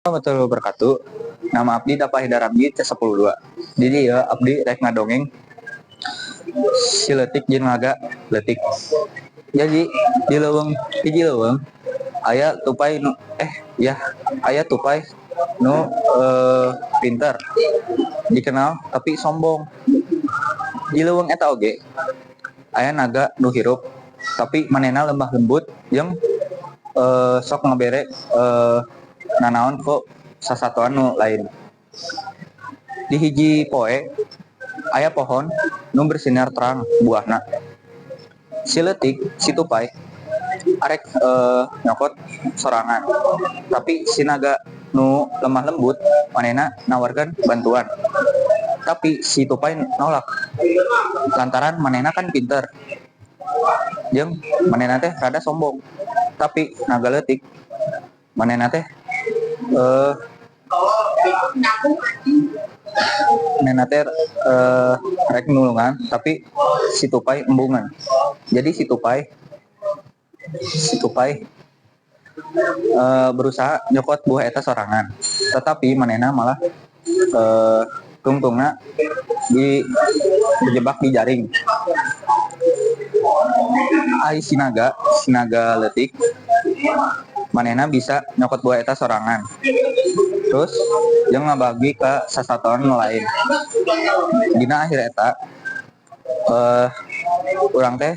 Warahmatullahi wabarakatuh. Nama abdi Dapa Hidaramji C12. Di dieu abdi rek ngadongeng Si Leutik jeung Naga Leutik. Jadi di leuweung, hiji leuweung aya tupai nu ya aya tupai nu pinter, dikenal, tapi sombong. Di leuweung eta oge aya naga nu hirup, tapi manehna lemah lembut jeung sok ngabere nanaon ku sasatoan nu lain. Di hiji poe aya pohon nu bersinar terang buahna. Si Leutik, si tupai, arek nyokot sorangan, tapi si naga nu lemah lembut manehna nawarkeun bantuan, tapi si tupai nolak lantaran manehna kan pinter jeung manehna teh rada sombong. Tapi naga leutik manehna teh rek nulungan, tapi si tupai embungan. Jadi si tupai berusaha nyokot buah eta sorangan, tetapi manehna malah tungtungna di terjebak di jaring. Ai si naga leutik manehna bisa nyokot buah eta sorangan, terus jeung ngabagi ke sasatoan nu lain. Dina akhir eta urang teh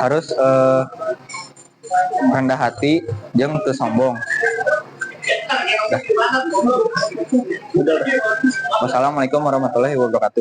harus rendah hati jeung teu sombong. Dah. Wassalamualaikum warahmatullahi wabarakatuh.